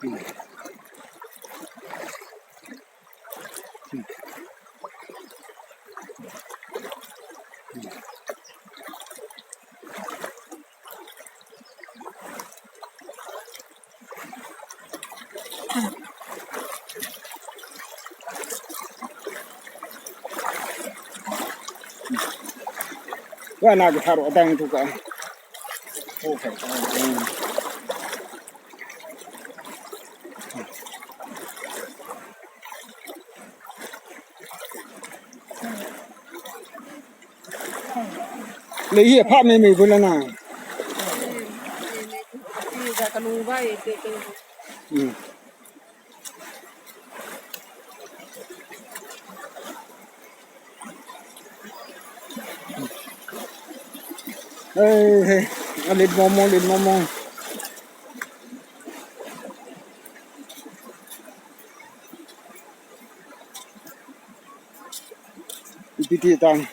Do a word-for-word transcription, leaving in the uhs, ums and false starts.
Wa na ki tharo dang tu ka. Lei hi pha me me bu la na. Ka lung vai te te. Hmm. Hey, hey. Alit momo, alit momo. Ipi ti tang.